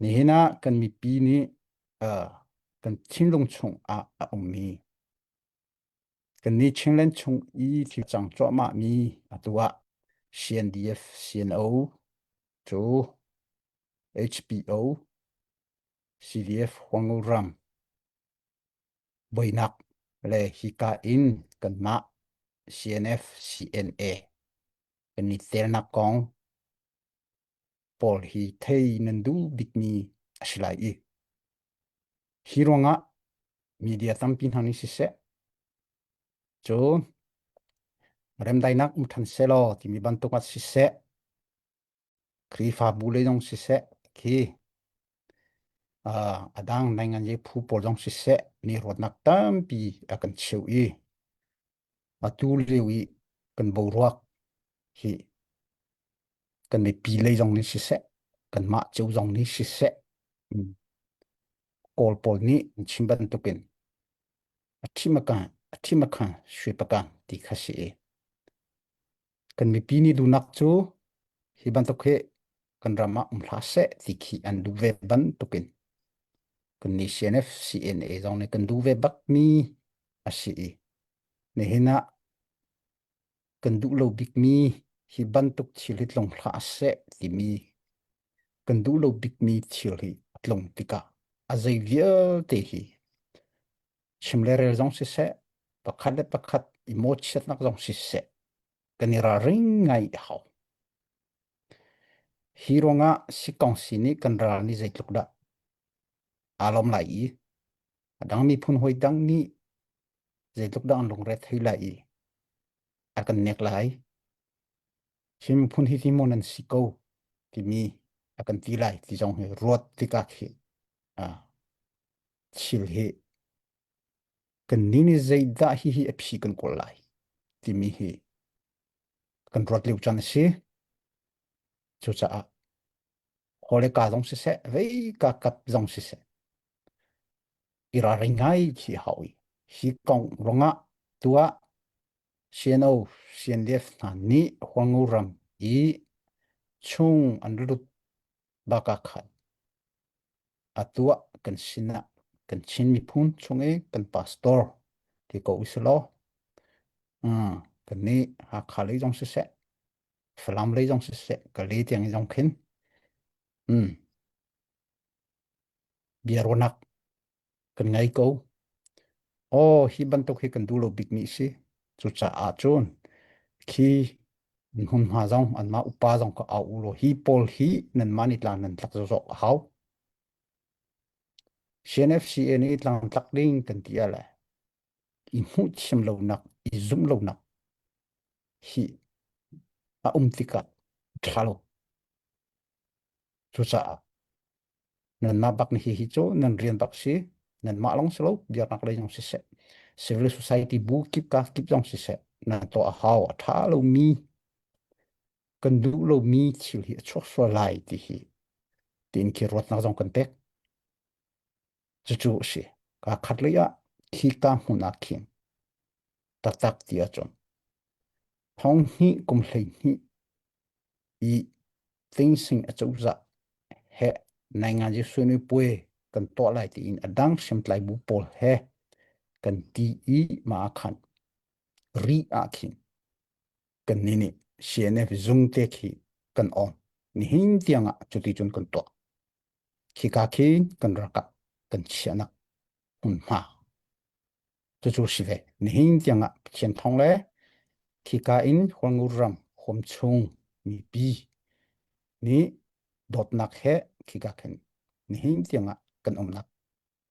Nihin ah kan mipi nih uh, kan thinlung chung ah a ummi kannih Chinland chung i thil cang cuahmah mi atu ah CNDF, CNO cu HPO, CDF Huango ram buainak le hika in kanmah CNF, CNA kan i telnak kong pawl hi thei nan duh bikmi a si lai i hi ruangah media tampi hna nih siseh cu remdainak um ṭhan selaw timi bantuk ah siseh Khrihfabu lei zong siseh khi a dang naingan phu pawl zong siseh nih ruatnak tampi a kan cheuh i atu lio i kan boruak hi kan mipi lei zong nih siseh kanmah cio zong nih siseh Kawl pawl nih an chim bantukin a thimaka a thimaka sui paka ti kha si i kan mipi nih duhnak cu hi bantuk hi kan ram ah um hlah seh ti khi an duh ve bantukin kan nih CNF CNA zong nih kan duh ve bakmi a si i nihin ah kan duh lo bikmi hi bantuk thil hi tlung hlah seh timi kan duh lo bikmi thil hi a tlung tikah a zei vialte hi chim le rel zong siseh pakhat le pakhat i mawchiatnak zong siseh kan i ralring ngai a hau. Hi ruangah sikong si nih kan ral nih zeitluk dah aa lawm lai i a dang miphun hawi dang nih zeitluk dah an lungre thei lai i a kan nek lai. Chin miphun hi ti maw nan si ko timi a kan ti lai ti zong hi ruat tikah khi thil hi kan nih nih zeidah hi hi a phi kan kawl lai timi hi kan ruat lio caan a si. Cucaah haw le ka zong siseh, vei ka kap zong siseh, i ralring ngai khi hau i hi kong ruangah tuah CNO, CNDF hna nih Huangu ram i chung an lut bak ah khan atu ah kan sinah kan Chin miphun chung i kan pastor ti ko usih law kan nih Hakha lei zong siseh Falam lei zong siseh Kale tiang zong khin um biaruahnak kan ngei ko. Aw hi bantuk hi kan duh lo bikmi si. Cucaah cun khi hmunhma zong anmah upa zong ka au u law hi pawl hi nanmah nih tlang nan tlak zawk a hau. CNFCA nih tlang tlak ding kan ti ah le i hmuh thiam lonak i zumh lonak hi a um tikah ṭha lo. Cucaah nanmah bak nih hihi cu nan rian bak si nanmah lawng si lo biaknak lei zong siseh civil society bu kip ka kip zong siseh nan tuah a hau a ṭha lomi kan duh lomi thil hi a chuak sual lai ti hi tiin khi ruatnak zong kan pek cucu a si ka khat lei ah khi ka hmun ah khin taktak ti ahcun thong hnih kum 12 i Tingsing acozah he nainganzi suinui puai kan tuah lai tiin a dang hriamtlai bu pawl he kan ti i mah ah khan ri ah khin kan nih nih CNF zung te khi kan on nihin tiang ah cuti cun kan tuah khika khin kan ralkap kan chiahnak hmunhma Cucu si ve. Nihin tiangah Pathian thawng le khika in Hualngo ram huamchung mipi nih dawtnak he khika khin nihin tiangah kan umnak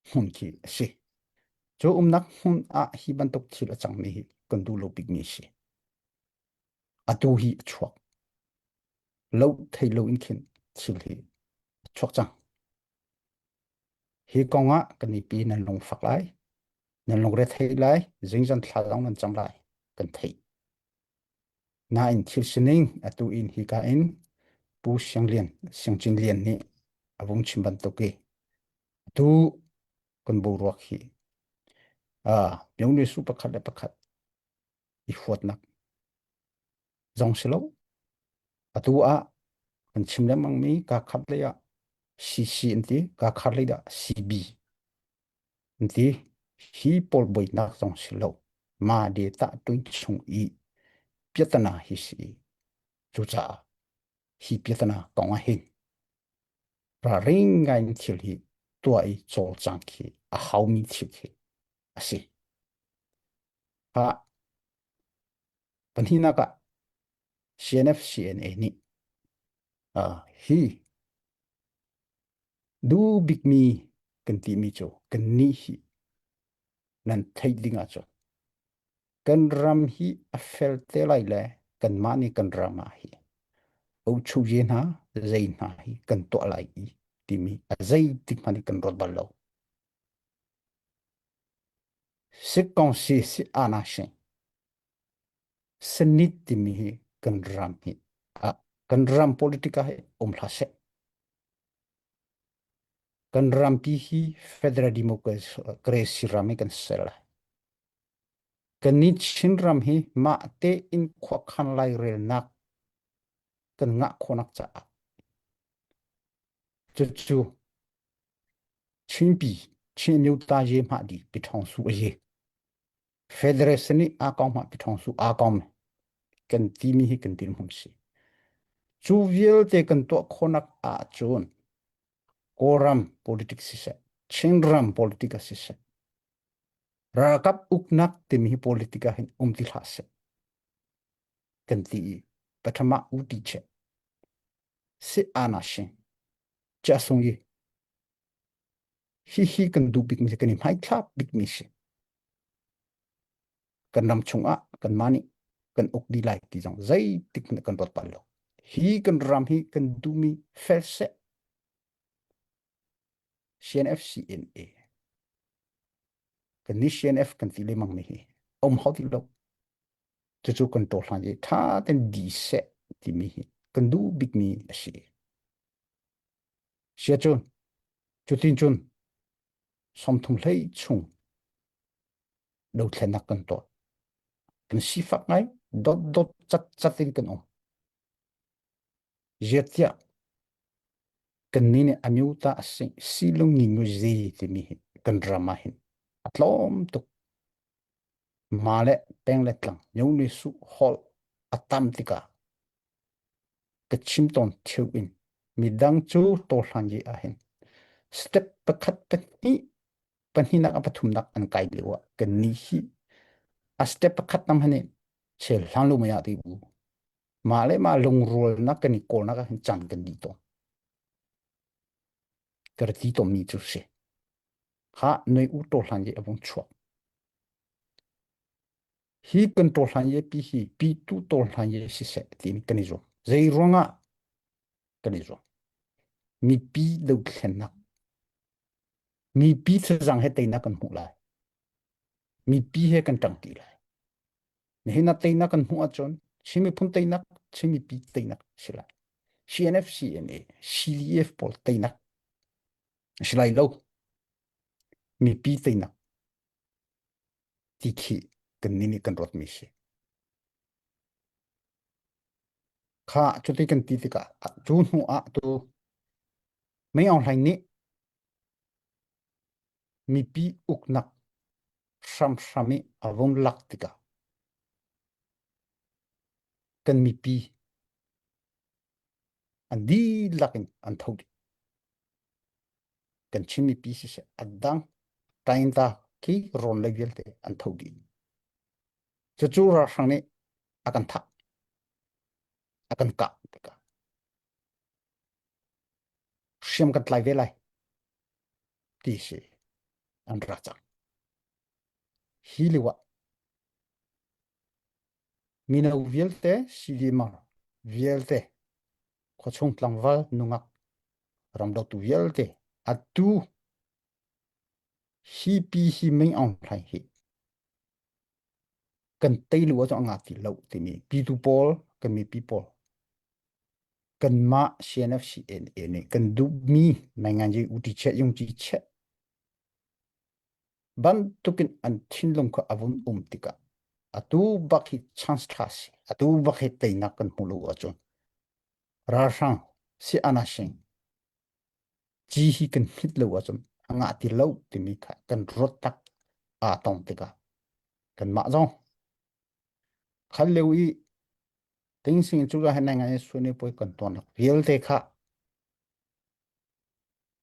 hmun khi a si. Cu umnak hmun ah hi bantuk thil a cangmi hi kan duh lo bikmi a si. Atu hi a chuak. Lo thei lo in khin thil hi a chuak cang. Hi kong ah kan mipi nan lungfak lai, nan lungre thei lai, zingzan thla zong nan cam lai, kan theih. Nain thil sining atu in hika in Pu Siang Lian, Siang Cin Lian nih a vung chim bantuk i atu kan boruak hi ah myone su pakhat le pakhat i huatnak zong si lo. Atu ah kan chim lengmang mi ka khat lei ah. CC an ti ka khar lei dah CB an ti hi pawl buainak zong si lo ma de ta tuin chung i piatana hi si cucaah hi piatana kong ah hin ralring ngai in thil hi tuah i cawlcang khi a haumi thil khi a si. Ha pahnihnak ah CNF CNA nih uh, hi duh bikmi kan timi cu kan nih hi nan theih ding ahcun kan ram hi a fel te lai le kanmah nih kan ram ah hi ochuye hna zei hna hi kan tuah lai i timi a zeitik hmanh kan ruat bal lo. Sikkong si si ana shi senit timi hi kan ram hi kan ram politika hi um hlah seh. Kan rampi hi federal democracy ram hi kan ser lai. Kannih Chinram hi mah tein khuakhan lairelnak kan ngah khawhnak caah cucu Chinpi Chin Amyota ye hmah di piṭhawng su a ye. Federation nih aa kong hmah piṭhawng su aa kong kan timi hi kan dirhmun si. Cu vialte kan tuah khawhnak ahcun Kawlram politics siseh, Chinram politics siseh, Ralkap uknak timi hi politik ah hin um ti hlah seh kan ti i pathama u ti che si ana shin cha sung yi hi hi kan duh bik mi kan i hmaithlak bik mi si kan ram chung ah kan mah nih kan uk di lai ti zong zeitik hmanh kan ruat bal lo hi kan ram hi kan duhmi fel seh CNFCNA kan nih CNF kan ti lengmang mi hi um hau ti lo cucu kan to hlan i tha ten di seh timi hi kan duh bik mi a si sia cun cutin cun somthum hlei chung dothlennak kan tuah kan sifak ngai dot dot cat cat in kan um Ziatiah kannih nih amyota a si silung nginguzi timi hi kan ram ah hin a tlawm tuk. Ma le peng le tlang nyone su holh a tam tikah ka chim tawn theu in midang cu tawhlan ye ah hin step pakhat pahnih pahnihnak a pathumnak an kai lio ah kannih hi a step pakhat nam hani chel hlang lu maya ti bu mah le mah lungrualnak kan i kawlnak ah hin caan kan dih tawn ka ra ti tawnmi cu si ha noi u to hlan ye a vung chuak hi kan to hlan ye pi hi pi tu to hlan ye si seh tiin kan i zuam zei ruangah kan i zuam mipi dothlennak mipi thazang he teinak kan hmuh lai mipi he kan ṭangṭi lai Nihin ah teinak kan hmuh ahcun Chin miphun teinak, Chin mipi teinak si lai. CNF, CNA, CDF pawl teinak si lai lo. Mipi teinak ti khi kan nih nih kan ruatmi si. Kha cuti kan ti tikah cu hnu ah tu Mei Aung Hlaing nih mipi uknak hramhram i a vung lak tikah kan mipi an dihlak in an tho dih. Kan Chin mipi siseh a dang tainta khi rawn lei vialte an tho dih. Cucu ralhrang nih a kan thah, a kan kah tikah hriam kan tlai ve lai ti si an ra cang. Hi lio ah mino vialte CDMR vialte khuachung tlangval nungak ramdotu vialte atu hi pi hi Ming Aung Hlaing hi kan tei lu ah nga ti lo timi pitu pawl kan mipi pawl kanmah CNFCNA nih kan duhmi nainganzi uti che yungci che bantukin an thinlung kha a vun um tikah atu bak hi chance tha si atu bak hi teinak kan hmu lo ahcun ralhrang si anasing. Ci hi kan hmit lo ahcun a ngah ti lo timi kha kan ruat tak aa tong tikah kanmah zong khal lio i tingsing cu ka hen ngai suni poi kan tuan vialte kha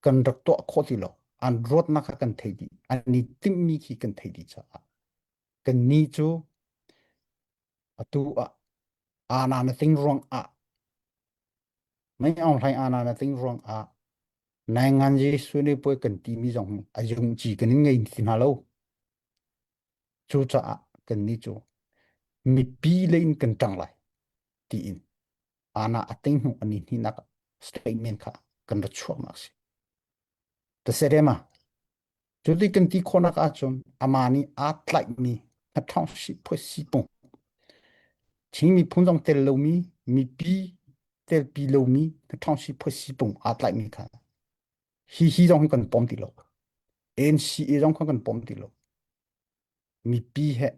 kan rak tuah khawh ti lo. An ruatnak kha kan thei dih. An i timhmi khi kan thei dih caah kan ni cu atu ah ana na ting ruang ah mei aung hlaing ana na ting ruang ah nai ngan ji suni poi kan ti mi zong a yung chi kan in ngei ti hna lo. Cu caah kan ni cu mipi le in kan ṭang lai tiin ana a ting hnu ani hninak statement kha kan ra chuaknak si. Ta serema cuti kan ti khawnak ahcun ama nih aa tlaihmi hnathawng si phoi si pung Chin miphun zong tel lomi mipi telpi lomi hnathawng si phoi si pung aa tlaihmi kha hi hi zong hi kan pom ti lo. NCA zong kha kan pom ti lo. Mipi he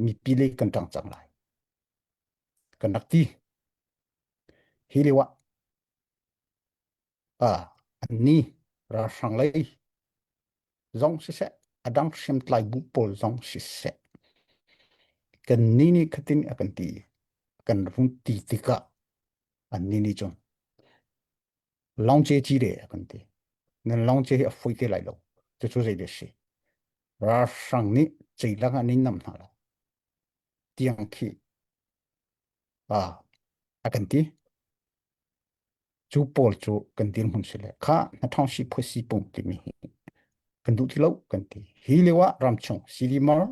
mipi lei kan ṭang cang lai. Kan rak ti. Hi lio ah ah anni ralhrang lei zong siseh a dang hriamtlai bu pawl zong siseh kan ni nih khatin a kan ti kan rung ti tikah anni nih cun lawngce ci re a kan ti. Nan lawngce hi a foi te lai lo. Cucu zei deh si? Ralhrang nih ceilak ah nin nam hna lo tiang khi ah a kan ti. Cu pawl cu kan dirhmun si le kha hnathawng si phu si pung timi hi kan duh ti lo kan ti. Hi lio ah ramchung CDMR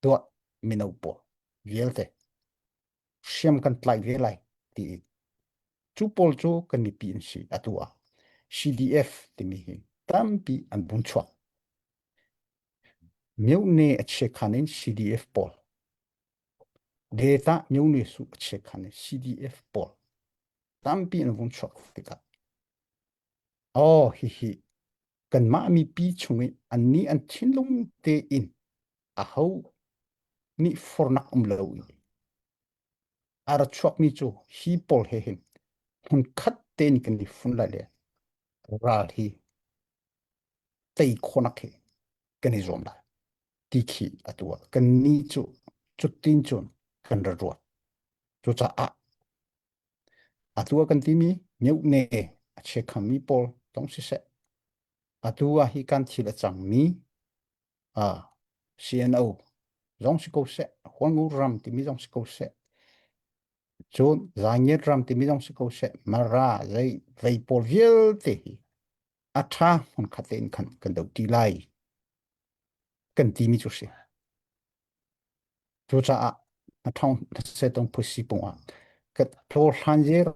tuah mino pawl vialte hriam kan tlaih ve lai ti i cu pawl cu kan mipi an si. Atu ah CDF timi hi tampi an bung chuak. Myone a chiakhan in CDF pawl data myone su a chiakhan in CDF pawl tampi an vung chuak tikah oh hihi kanmah mipi chung i annih an thinlung tein aho nih fornak um lo i a ra chuakmi cu hi pawl he hin hmun khat tein kan i fun lai le ral hi tei khawnak hi kan i zuam lai ti khi atu ah kan ni cu cutin cun kan ra ruat. Cucaah atu ah kan timi myohne a chekhami pawl zong siseh atu ah hi kan thil a cangmi ah CNO zong si ko seh Huangu ram timi zong si ko seh cun Zaingiat ram timi zong si ko seh Mara zei vei pawl vialte hi a ṭha hmunkhat tein khan kan do ṭi lai kan timi cu si. Cucaah na ṭhawng na setong phusi pung ah ka hlawhhlan yer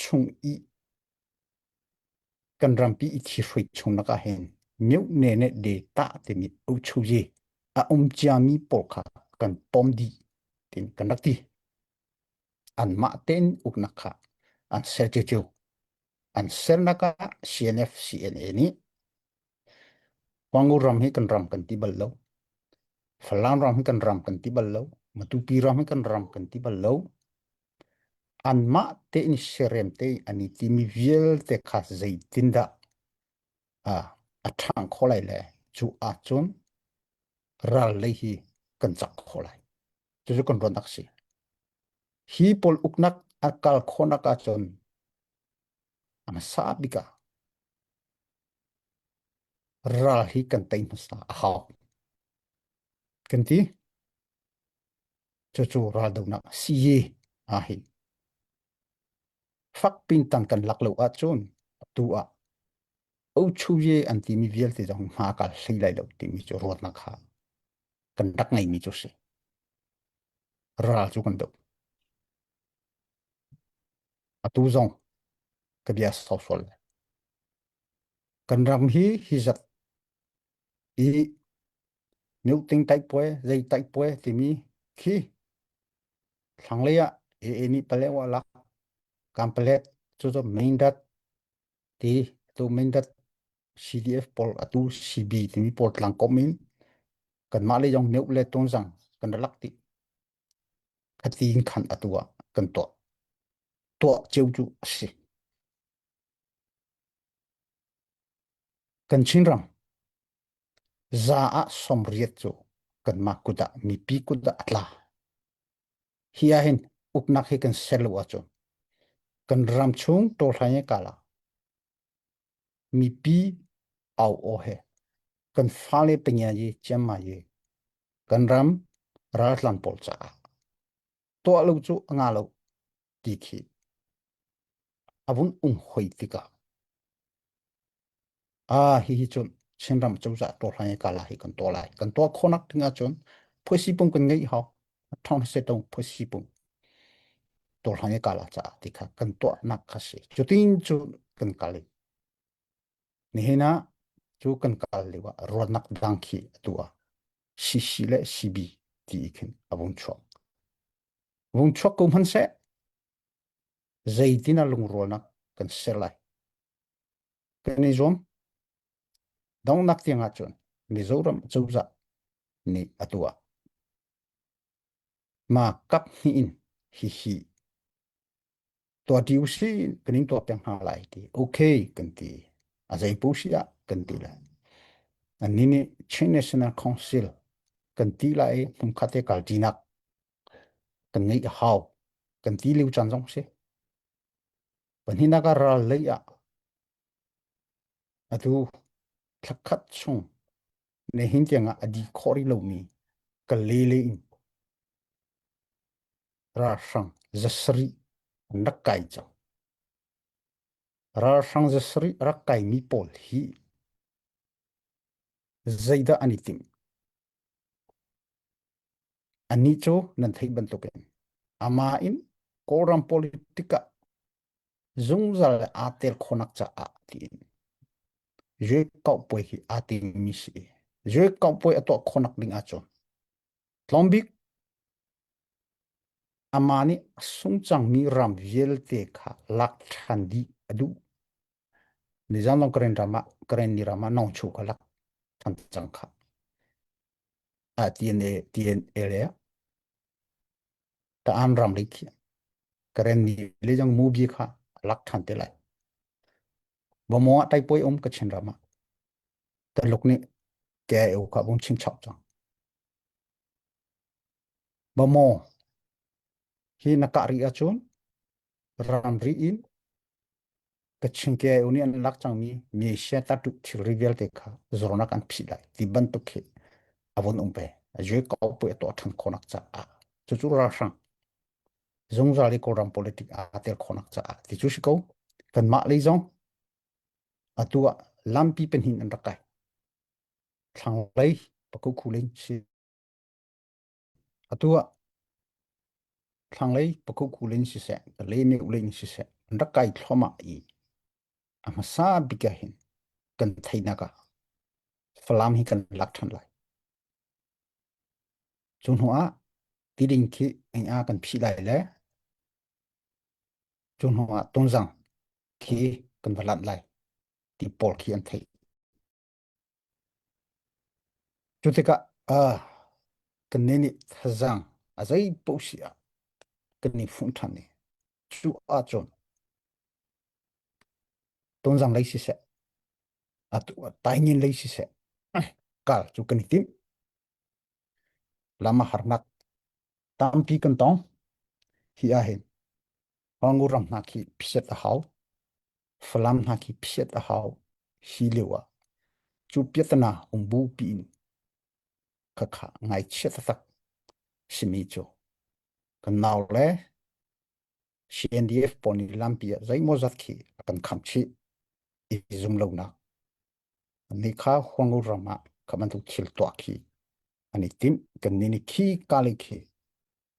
chung i kan rampi i thihruai chung lakah hin myohne ne de ta timi uchuji a um ciami pawl kha kan pom dih tin kan rak ti. Anmah tein uknak kha an ser cio. An sernak ah CNF CNA nih Huangu ram hi kan ram kan ti bal lo. Falam ram hi kan ram kan ti bal lo. Matupi ram hi kan ram kan ti bal lo. Anmah tein serem te an i timi vialte kha zeitindah a ṭhang kho lai le cu ahcun ral lei hi kan cak kho lai. Cucu kan ruahnak si. Hi pawl uknak a kal khawhnak ahcun a hmasa bik ah ral hi kan tei hmasa a hau. Kan ti. Cucu raldohnak si ah hin fak pin tang kan lak lo ahcun atu ah Ochuye an timi vialte zong hma kal hlei lai lo timi cu ruatnak kha kan rak ngeimi cu si. Ral cu kan doh. Atu zong ka bia sau sual le. Kan ram hi hi zat i Myoting taikpuai, zei taikpuai timi khi thlanglei ah AA nih Paletwa lak, Kanpalet cu cu Mindat ti atu Mindat CDF pawl atu CB timi pawl tlangkomh in kanmah lei zong Myoh le Tonzang kan rak lak dih. Khati in khan atu ah kan tuah. Tuah cio cu a si. Kan Chinram za ah 80 cu kanmah kut ah mipi kut ah a tla. Hi ah hin uknak hi kan ser lo ahcun kan ram chung tawlhrain kala mipi au aw he kan fale penya yi chiamma yi kan ram raltlan pawl caah tuah lo cu a nga lo ti khi a vun um hoi tikah a hi hi cun Chinram cozah tawhlan kala hi kan tuah lai kan tuah khawnak ding ahcun phuasi pung kan ngeih hau thong se tong phuasi pung tawhlan kala caah ti kha kan tuahnak kha si cutin cu kan kal i nihin ah cu kan kal lio ah ruatnak dang khi atu ah CC le CB ti khin a vung chuak vung chuak ko hmanh seh zeitin ah lungrualnak kan ser lai kan i zuam donghnak tiang ahcun Mizoram cozah nih a tuah ma kap hnih in hihi tuah ti usih kan in tuah piak hna lai ti okay kan ti a zei pu si ah kan ti lai anni nih Chin National Council kan ti lai i hmunkhat te kal tinak kan ngeih a hau kan ti lio caan zong si pahnihnak ah ral lei ah atu thlakhat chung nihin tiang ah a di khawh rih lomi ka lele in ralhrang zasarih an rak kai cang ralhrang zasarih rak kaimi pawl hi zeidah an i timh Anih cu nan theih bantukin amah in Kawlram politic ah zungzal le aa tel khawhnak caah tiin Zui Kauhpuai hi aa timmi si. Zui Kauhpuai a tuah khawhnak ding ahcun tlawmbik amah nih a sung cangmi ram vialte kha lak ṭhan dih a duh. Nizan lawng Karen ram ah Karen ni ram ah Nongchu kha lak ṭhan cang kha. Ah TNA TNA le ta an ram lei khi Karen ni le jang movie kha lak ṭhan te lai. Bomo ah taipoi um Kachin ram ah Taluk nih KIO kha bung chin chap cang. Bomo hi na kah rih ahcun ramri in Kachin KIO nih an lak cangmi Malaysia tatuk thilri vialte kha zornak an phih lai ti bantuk khi a vun um ve. Zui ko pui a tuah ṭhan khawhnak caah cucu ralhrang zungzal i Kawlram politic aa tel khawhnak caah ti cu si ko. Kanmah lei zong atu ah lampi pahnih an rak kai. Thlanglei Pakukhu lei si Atu ah thlanglei Pakukhu lei in siseh, Kalaymyo lei in siseh an rak kai thluahmah i a hmasa bik ah hin kan theihnak ah Falam hi kan lak ṭhan lai. Cu hnu ah tiding khi eng ah kan phih lai le cu hnu ah Tonzang khi kan va lanh lai ti pawl khi an theih. Cu tikah uh, kannih nih thazaang a zei paoh si ah kan i fuh ṭhan i cu ahcun Tonzang lei siseh, atu ah Taingen lei siseh, kal cu kan i tim. Lam a harnak tampi kan tong. Hi ahhin Hangu ram hna khi phiat a hau. Falam hna khi phiat a hau hi lio ah cu piatana um bu piin khakha ngaichia taktak simi cu kan nau le CNDF pawl nih lampi ah zeimawzat khi a kan kham chih i zum lonak ni kha Huangu ram ah kha bantuk thil tuah khi an i timh kan ni ni khi ka lei khi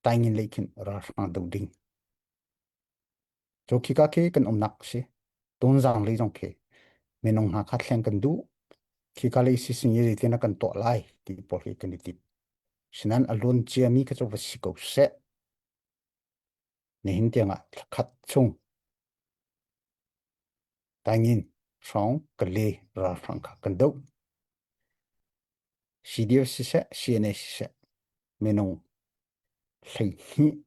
taingin lei khin ralhrang do ding Cu khika khi kan umnak si. Tonzang lei zong khi minung hna kha thleng kan duh. Khika lei sisin i zeitin ah kan tuah lai ti pawl hi kan i tip. Sinan a luan ciami kha cu va si ko seh. Nihin tiangah thlakhat chung taingin hrawng kale ralhrang kha kan doh. CDF siseh, CNA siseh, minung 12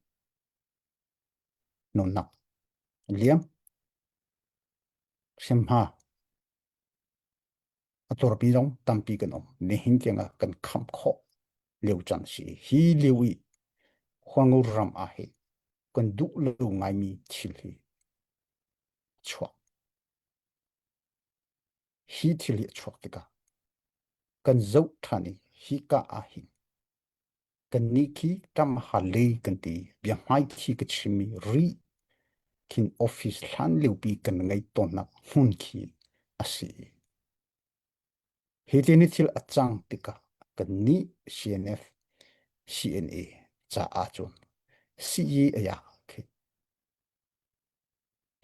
nunnak liam hrimhma. A tuarpi zong tampi kan um. Nihin tiang ah kan khamh khawh lio cang si. Hi lio i Huango ram ah hi kan duh lo ngaimi thil hi chuak. Hi thil hi a chuak tikah kan zoh ṭhan i hi ka ah hin kannih khi ṭam ha lei kan ti bia hmaithi ka chimmi ri khin office hlan liopi kan ngei tawnnak hmun khi a si. Hi ti ni thil a cang tikah kannih CNF CNA caah cun CE aya khi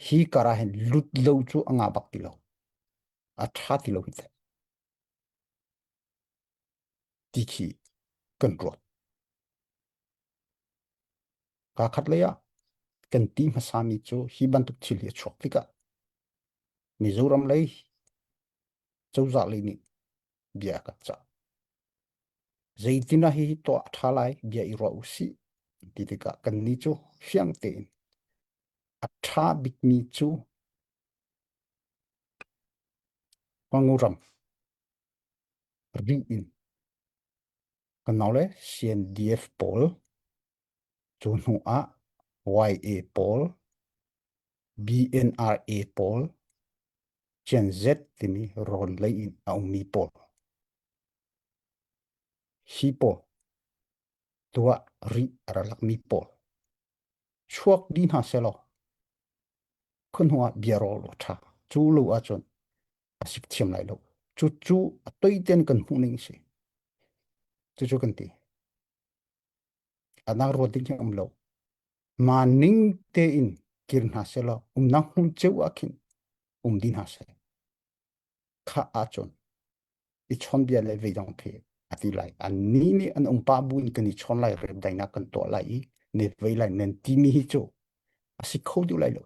hi kar ah hin lut lo cu a ngah bak ti lo. A ṭha ti lo hi teh. Ti khi kan ruat. Kaa khat lei ah kan ti hmasami cu hi bantuk thil hi a chuak tikah Mizoram lei cozah lei nih bia a kan cah. Zeitin ah hihi tuah a ṭha lai bia i ruah u sih ti tikah kannih cu fiang tein a ṭha bikmi cu Khuangu ram ri in kan naule CNDF pawl cu hnu ah YA pawl BNRA pawl Gen Z timi rawn lei in a ummi pawl Hi pawl tuah rih a ra lakmi pawl chuak dih hna sehlaw khua hnu ah bia rawl a ṭha. Cu lo ahcun a sik thiam lai lo. Cucu a toiten kan hmuh ning si. Cucu kan ti. A dang ruat ding hi um lo. Ma ning tein kir hna sehlaw umnak hmun ceu ah khin um dih hna seh. Kha ahcun i chawnbia le veidong khi a ti lai. Annih nih an um pah bu in kan i chawn lai, remdaihnak kan tuah lai i ne vei lai nan timi hi cu a si kho duh lai lo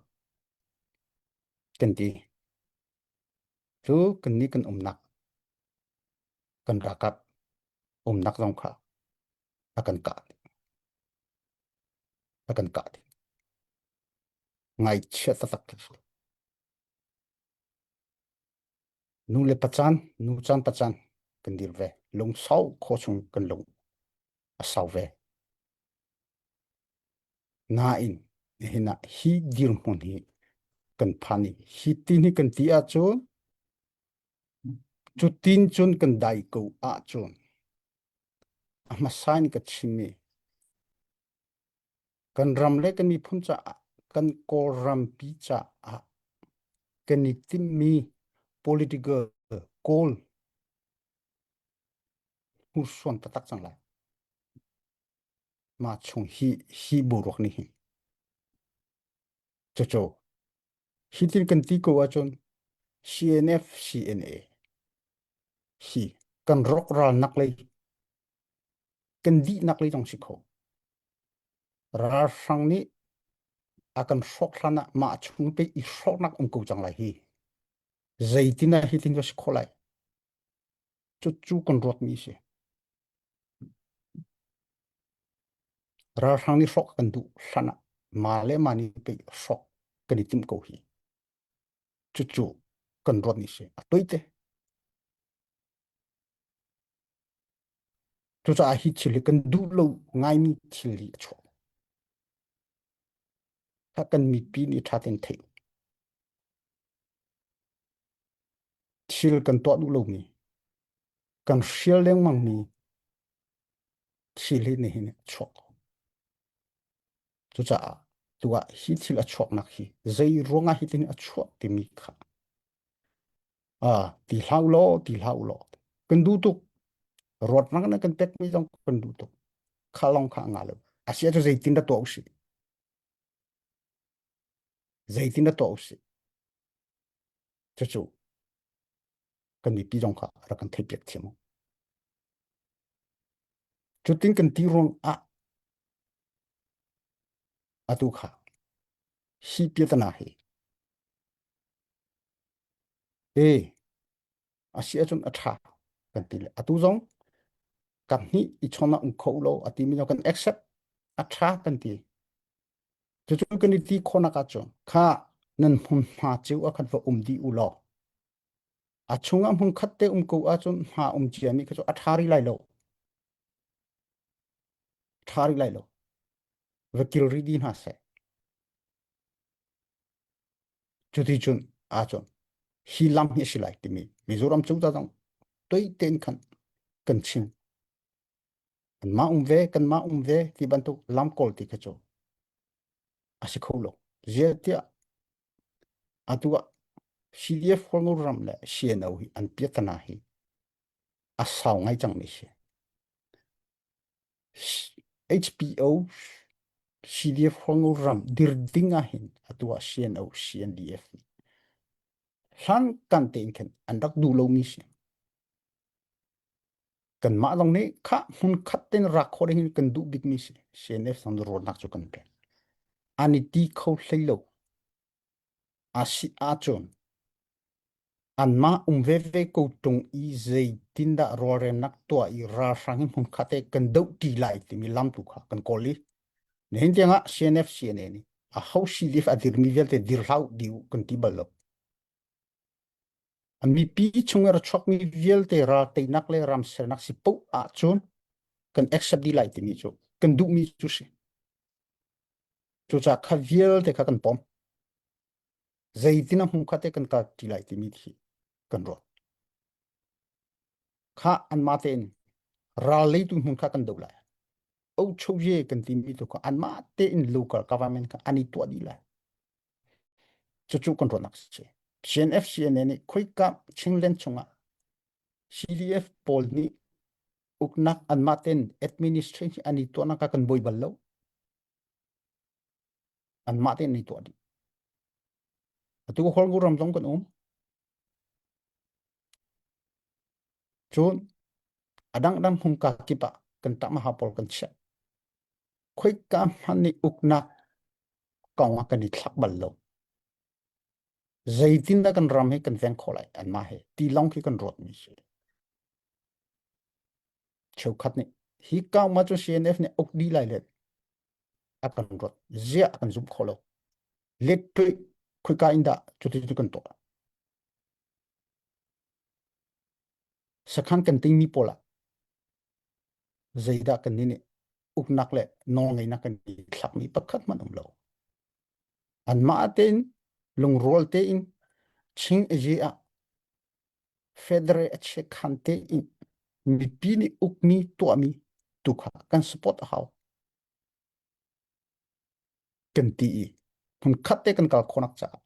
kan ti. Cu kannih kan umnak kan ralkap umnak zong kha a kan kah a kan kah dih. Ngaihchia taktak khi si. Nu le pacan, nu caan pacan kan dir ve. Lungsau khaw chung kan lung a sau ve. Nain nihin ah hi dirhmun hi kan phan i hi tin hi kan ti ahcun cu tin cun kan dai ko ahcun a hmasa in ka chimmi Kan ram le kan miphun caah, kan Kawlrampi caah kan i timhmi political goal hnursuan taktak cang lai. Mah chung hi hi boruak nih hin. Cucu hi tin kan ti ko ahcun CNF CNA hi kan rawk ralnak lei kan dihnak lei zong si kho. Ralhrang nih a kan hrawk hlan ah mah chung te i hrawknak um ko cang lai hi. Zeitin ah hitin ka si khawh lai? Cucu kan ruatmi si. Ralhrang nih hrawk kan duh hlan ah mah le mah nih pei hrawk kan i timh ko hi. Cucu kan ruatmi si. A toite. Cucaah hi thil hi kan duh lo ngaimi thil hi a chuak. Kha kan mipi nih ṭha tein theih. Thil kan tuah duh lomi, kan hrial lengmangmi thil hi nihin a chuak. Cucaah tu ah hi thil a chuaknak hi zei ruangah hi tin a chuah timi kha Ah, ti hlah u law, ti hlah u law. Kan duh tuk. Ruatnak na kan pekmi zong kan duh tuk. Kha lawng kha a ngah lo. A si ahcun zeitin dah tuah usih? Zeitin dah tuah usih? Cucu kan mipi zong kha rak kan theihpiak thiam u. Cutin kan ti ruang ah atu kha hi piatana hi E, a si ahcun a ṭha kan ti le atu zong kan hnih i chawn ah um kho lo a timi zong kan accept a ṭha kan ti. Cucu kan i ti khawhnak ahcun kha nan hmunhma cio ah khan va um dih u law. A chungah hmun khat te um ko ahcun hma um ciami kha cu a ṭha rih lai lo. Ṭha rih lai lo. Va kil rih dih hna seh. Cuti cun ahcun hi lam hi a si lai timi Mizoram cozah zong toi tein khan kan chim. Kanmah um ve, kanmah um ve ti bantuk lam kawl ti kha cu a si kho lo. Ziah tiah atu ah CDF Hualngo ram le CNO hi an piatana hi a sau ngai cangmi si. HPO CDF Hualngo ram dir ding ah hin atu ah CNO CNDF nih hlan kan tein khin an rak duh lomi si. Kanmah zong nih khah hmun khat tein rak khawh ding hin kan duh bikmi si. CNF zong rawlnak cu kan pek. An i ti kho hlei lo. A si ahcun anmah um veve ko ṭung i zeitindah rawlrelnak tuah i ralhrang hi hmunkhat te kan doh ṭi lai timi lam tu kha kan kawl i nihin tiangah CNF CNA nih a ho CDF a dirmi vialte dir hlah u di u kan ti bal lo. A mipi chung i ra chuakmi vialte ral teinak le ram sernak si paoh ahcun kan accept dih lai timi cu kan duhmi cu si. Cucaah kha vialte kha kan pom. Zeitin a hmu kha te kan kal ti lai timi khi kan ruat. Kha anmah tein ral leitu hmun kha kan doh lai. Ochoye kan timi tu kha anmah tein local government kha an i tuah dih lai. Cucu kan ruahnak si. CNF CNA nih khoika Chinland chungah CDF pawl nih uknak anmah tein administration an i tuahnak ah kan buai bal lo. Anmah tein an i tuah dih. Atu Holgu ram zong kan um. Cun a dangdang hmungka kip ah kan tamaha pawl kan chiah. Khoika hmanh nih uknak kong ah kan i thlak bal lo. Zeitindah kan ram hi kan veng khawh lai anmah he ti lawng khi kan ruatmi si. Cheukhat nih hi kau ma cu CNF nih uk dih lai le a kan ruat ziah a kan zumh kho lo. Let tuih khoika in dah cuti cu kan tuah. Sakhan kan tingmi pawl ah zeidah kan nih uknak le nawlngeihnak kan i thlakmi pakhat hmanh um lo. Anmah tein lungrual tein Chin Aye ah federal a chiakhan tein mipi nih ukmi tuahmi tu kha kan support a hau. Kan ti i hmunkhat te kan kal khawhnak caah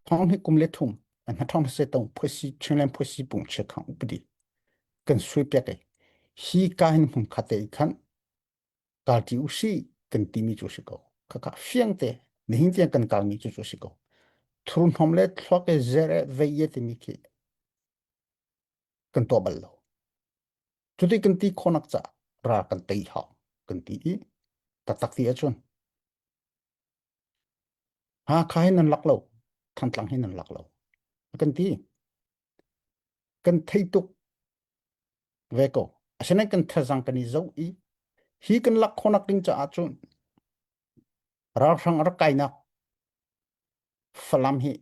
thong hi kum le thum an hna se tong phuasi Chinland phuasi pung chiakhang upadi kan sui piak i hi ka hin hmunkhat te khan kalṭi u si kan timi cu si ko. Khakha fiang te nihin tiang kan kalmi cu cu si ko. Thurhnawm le thluak e zer e vei e timi khi kan tuah bal lo. Cuti kan ti khawnak ca ra kan tei hau kan ti i taktak ti ahcun Hakha hi nan lak lo, Thantlang hi nan lak lo. Kan ti. Kan thei tuk ve ko. Asinain kan thazang kan i zoh i hi kan lak khawhnak ding caah cun ralhrang a rak kainak Falam hi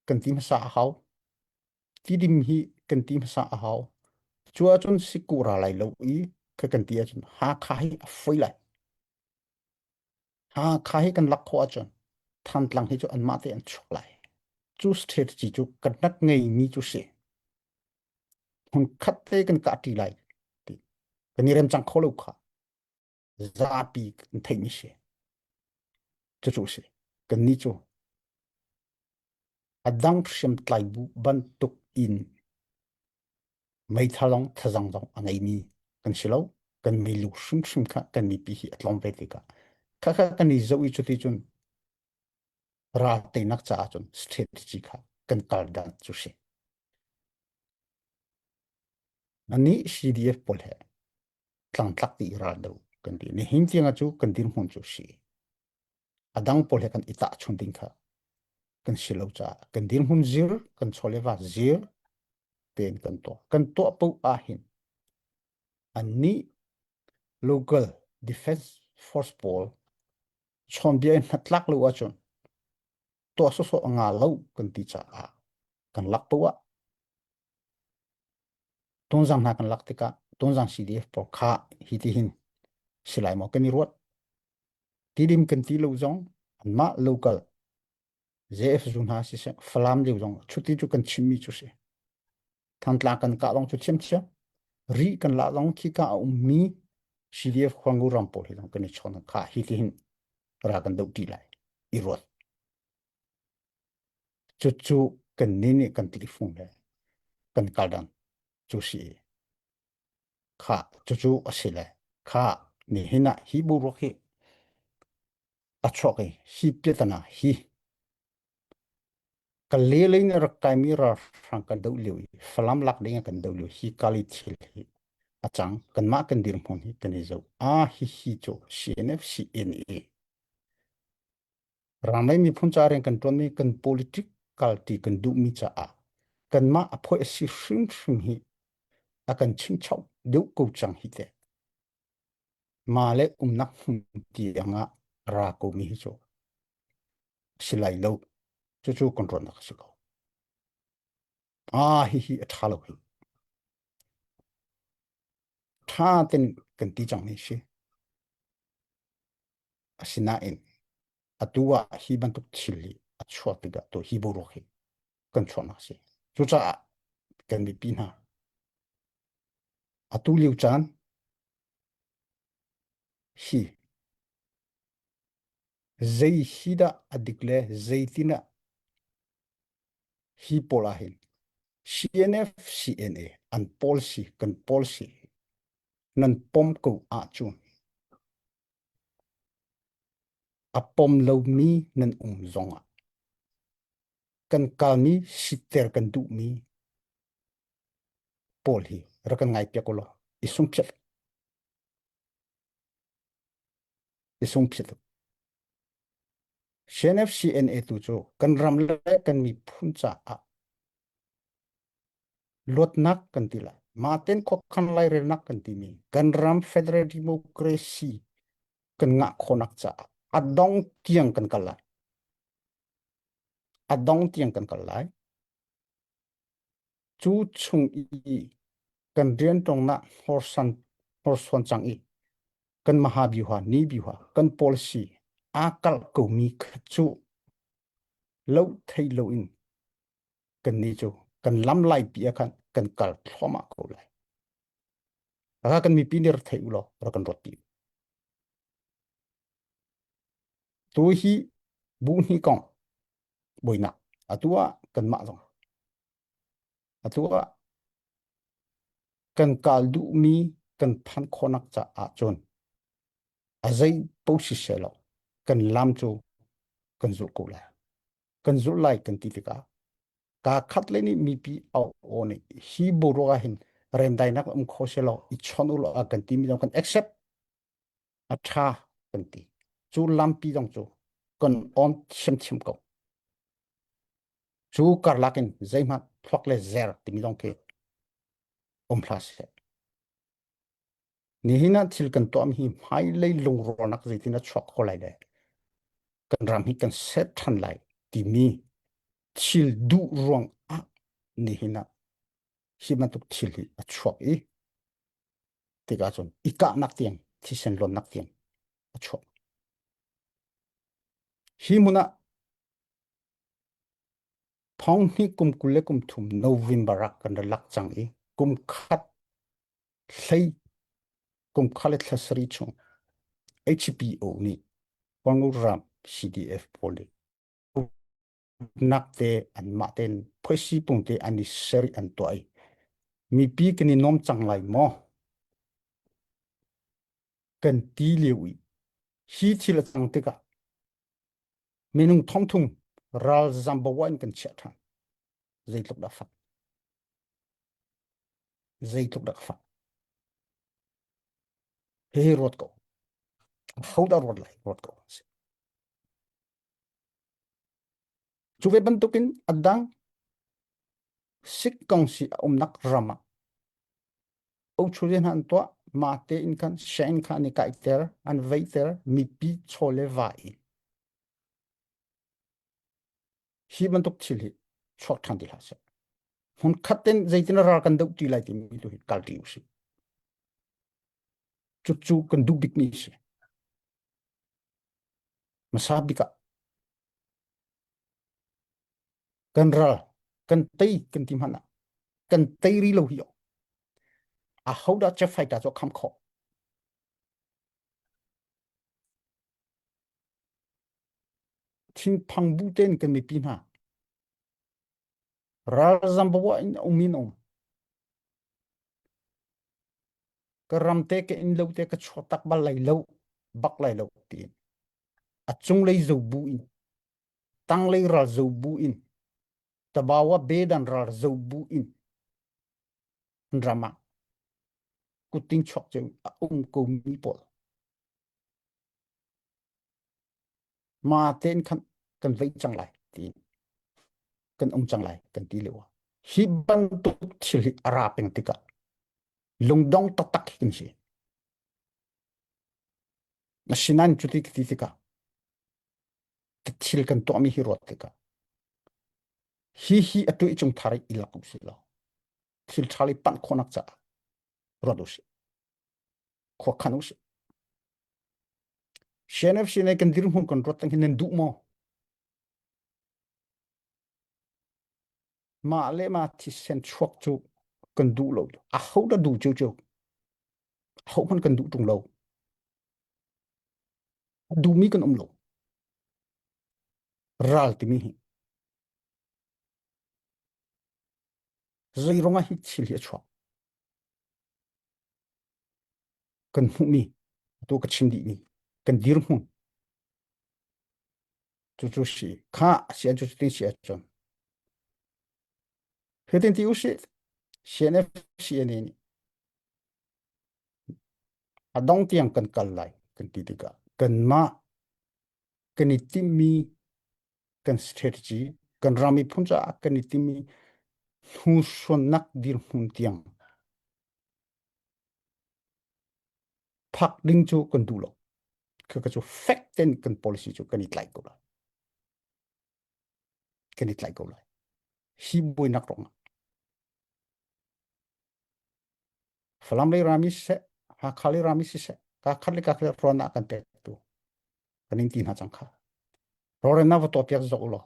kan ti hmasa a hau. Tidim hi kan ti hmasa a hau. Cu ahcun siku ra lai lo i kha kan ti ahcun Hakha hi a foi lai. Hakha hi kan lak khawh ahcun Thantlang hi cu anmah te an chuak lai. Cu strategy cu kan rak ngeimi cu si. Hmun khat te kan kah ṭi lai ti. Kan i rem cang kho lo kha. Zapi kan theihmi si. Cucu si. Kan nih cu a dang hriamtlai bu bantuk in meithal zong thazang zong a ngeimi kan si lo. Kan meilu hrimhrim kha kan mipi hi a tlawm ve tikah khakha kan i zoh i cuti cun ral teinak caah cun strategy kha kan kal dan cu si. Anih CDF pawl he tlangtlak ti ral do kan ti. Nihin tiang cu kan dirhmun cu si. A dang pawl he kan i tahchun ding kha kan si lo caah kan dirhmun zir kan chawleva zir tein kan tuah. Kan tuah paoh ahhin annih local defense force pawl chawnbia in hnatlak lo ahcun tuah sawsawh a nga lo kan ti caah. Kan lak poah Tonzang hna kan lak tikah Tonzang CDF pawl kha hi ti hin si lai maw kan i ruat. Tidim kan ti lo zong anmah local JF zu hna siseh Falam lio zong chuti cu kan chimmi cu si. Thantlang kan kah lawng cu thiamthiam. Ri kan lah lawng khi ka a ummi CDF Khuangu ram pawl hi zong kan i chawn kha hi ti hin ra kan doh ti lai i ruat. Cucu kan nih nih kan tlifung le kan kaldan cu si i kha cucu a si le kha nihin ah hi boruak hi a chuak i hi piatana hi ka lelei in rak kaimi ralhrang kan doh lio i Falam lak ding ah kan doh lio hi kali thil hi a cang kanmah kan dirhmun hi kan i zoh a hi hi cu CNF CNA Ramlei miphun ca rian kan ṭuanmi kan political ti kan duhmi caah kanmah a phoih a si hrimhrim hi a kan chingchoh deuh ko cang hi teh. Ma le umnak hmun tiang ah ra komi hi cu si lai lo. Cucu kan ruahnak a si ko. Ah, hihi a ṭha lo hi. Ṭha ten kan ti cang mi si. Asinain atu ah hi bantuk thil hi a chuah tikah tu hi boruak hi kan chuahnak a si. Cucaah kan mipi hna atu lio caan hi zei hi dah a dik le zeitin ah hi pawl ah hin CNF CNA an policy kan policy nan pom ko ahcun A pom lomi nan um zongah kan kalmi sitter kan duhmi pawl hi rak kan ngaipiak u law i sungphiat i sungphiat u. CNFCNA tu cu kan ram le kan miphun caah luatnak kan ti lai. Mahten khuakhan lairelnak kan timi kan ram federal democracy kan ngah khawhnak caah a dong tiang kan kal lai. A dong tiang kan kal lai. Cu chung i kan rianṭuannak hnorsan hnorsuan cang i kan mahabyuha ni byuha kan policy aa kalh komi kha cu lo thei loin kannih cu kan lam laipi ah khan kan kal thluahmah ko lai. Aka kan mipi nih rak thei u law rak kan ruat pi. Tu hi bu hni kong buainak atu ah kanmah zong atu ah kan kal duhmi kan phan khawhnak caah cun a zei po si seh law kan lam cu kan zulh ko lai. Kan zulh lai kan ti tikah kaa khat le nih mipi au aw nih hi boruak ah hin remdainak um kho seh law i chon u law a kan timi zong kan accept a tha kan ti. Cu lampi zong cu kan on thiamthiam ko. Cu karlak in zeihmanh thluak le zer timi zong khi um hlah seh. Nihin ah thil kan tuahmi hi hmailei lungrawlnak zeitin a chuak kho lai le kan ram hi kan set ṭhan lai timi thil duh ruang ah nihin ah hi bantuk thil hi a chuak i tikah cun i kahnak tiang thisen luannak tiang a chuak. Hi hmun ah thong hnih kum 23 November ah kan ra lak cang i kum khat hlei kum kha le thla sarih chung HPO nih Kawlram CDF pawl nih nak te anmah tein phoisi pung te an i ser i an tuah i mipi kan i nuam cang lai maw kan ti lio i hi thil a cang tikah minung thongthum ralzam bawa in kan chiah ṭhan zeitluk dah fak Zeitluk dah ka fah. Hihi ruat ko. Ho dah ruat lai? Ruat ko. Cu ve bantukin a dang sik kong si a umnak ram ah Australia hna an tuah ma tein khan sianginn kha an i kaiter an veiter mipi chaw le va in hi bantuk thil hi chuak ṭhan ti hlah seh. Hmun khat ten zeitin ral kan doh ti lai timi tu hi kal ti usih. Cucu kan duh bikmi si. Hmasa bik ah kan ral kan tei kan ti hmanh ah kan tei ri lo hi a ho dah jet fighter cu kham khawh thinphang bu tein kan mipi hna ralzam bawa in um in um ka ram te ka inn lo te ka chuak tak bal lai lo bak lai lo tiin a cunglei zo bu in tanglei ral zo bu in tabawa bedan ral zo bu in ram ah kuting chuak cu a um ko mi pawl ma tein khan kan vei cang lai tiin kan um cang lai kan ti lio hi bantuk thil hi a ra peng tikah lungdong taktak hi kan si. Asinain cuti ka ti tikah ka thil kan tuahmi hi ruat tikah hi hi atu i cung thar i lak usih law thil ṭha i panh khawhnak caah ruat usih khua khan usih CNFC ne kan dirhmun kan ruat tang hin nan duh maw Mah le mah thisen chuak cu kan duh lo. Aho dah duh ciocio? Aho hmanh kan duh ṭung lo. A duhmi kan um lo. Ral timi hi. Zei ruangah hi thil hi a chuak? Kan hmuhmi, atu ka chim dihmi, kan dirhmun, Cucu si kha a si cu cutin si ahcun hitin ti usih CNF CNA nih a dong tiang kan kal lai kan ti tikah kanmah kan i timhmi kan strategy kan ram miphun caah kan i timhmi hnursuannak dirhmun tiang phak ding cu kan duh lo. Khaka cu fek ten kan policy cu kan i tlaih ko lai. Kan i tlaih ko lai. Hi buainak ruangah Falam lei rami siseh, Hakha lei rami siseh, ka khat le ka khat ruan ah kan pek tu kan in ti hna cang kha. Roren na va tuah piak zok law.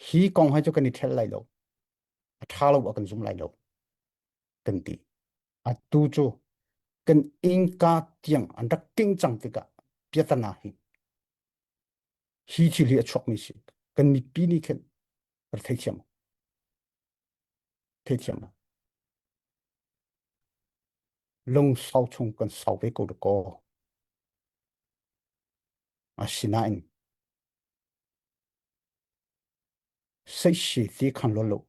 Hi kong hai cu kan i ṭhel lai lo. A ṭha lo a kan zum lai lo. Kan ti. Atu cu kan innka tiang an rak king cang tikah piatana hi hi thil hi a chuakmi si kan mipi nih khin rak theithiam theithiam lungsau chung kan sau ve ko ko asinain seisi ti khan lo lo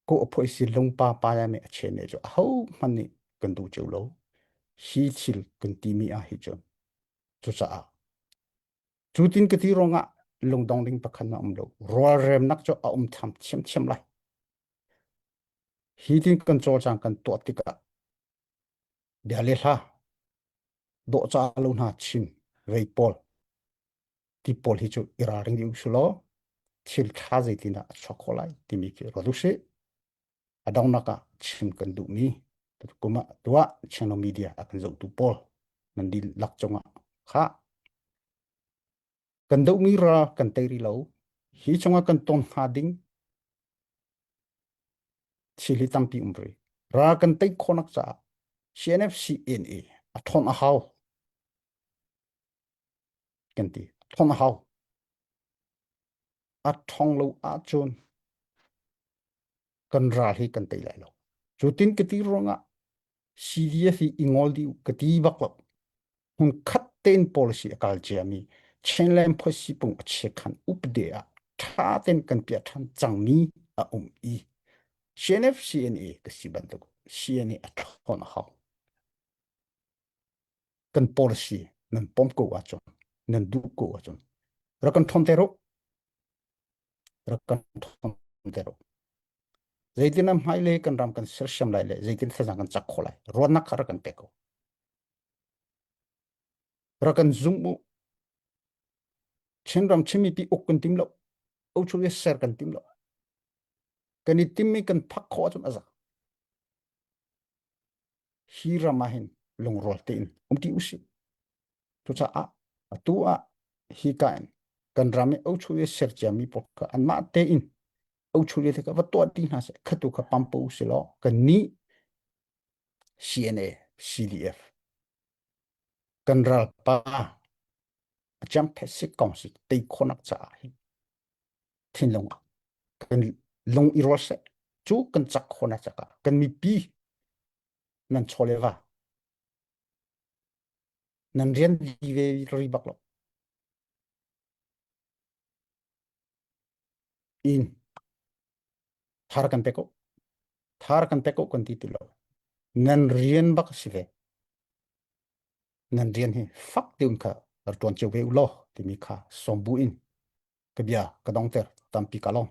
ko a phoi si lungpa pa ya me a chen ne cu aho hmanh nih kan duh cio lo hi thil kan timi ah hi cun cucaah cu tin ka ti ruangah lungdong ding pakhat na um lo rualremnak cu a um tham thiamthiam lai hi tin kan cawlcang kan tuah tikah bia le hla dawhca lo hna chim vei pawl ti pawl hi cu i ralring dih usih law thil ṭha zeitindah a chuak khawh lai timi khi ruat usih. A donghnak ah chim kan duhmi kum ah tuah channel media a kan zohtu pawl nan dihlak cungah kha kan dohmi ral kan tei rih lo hi chungah kan ton hnga ding thil hi tampi um rih ral kan tei khawhnak caah CNFCNA a ṭhawn a hau kan ti thong a hau a thong lo ahcun kan ral hi kan tei lai lo cu tin ka ti ruangah CDF hi i ngol dih ka ti bak lo hun khat ten policy a kal cia mi Chinland policy pung a che khan upde ah tha ten kan pia than cangmi a um i CNF CNA ka si bantuk CNA a thon a hau kan policy nan pom ko ahcun nan duh ko ahcun rak kan ṭhawn te rawh rak kan ṭhawn te rawh zeitin am hmai le kan ram kan sersiam lai le zeitin thazang kan cak kho lai ruahnak kha rak kan pe ko rak kan zum u Chinram Chin mipi uk kan tim lo o chu ser kan tim lo. Kan i timmi kan phak khawh ahcun a za. Hi ram ah hin lungrual tein um ti usih. Cucaah atu ah hi ka in kan ram i ochu i ser ciami pawl kha anmah tein ochu le kha va tuah dih hna seh khatu kha pampo usih law kan nih CNA CDF kan ralpa a ciam phet kong si tei khawhnak caah hin thinlung ah kan lung i rual seh cu kan cak khawhnak caah kan mipi nan chaw le va nan rian di ve ri bak lo in thar kan pe ko thar kan pe ko kan ti ti lo nan rian bak si ve nan rian hi fak tiun kha rak ṭuan cio ve u law timi kha sawm bu in ka bia ka dongter tampi ka lawm.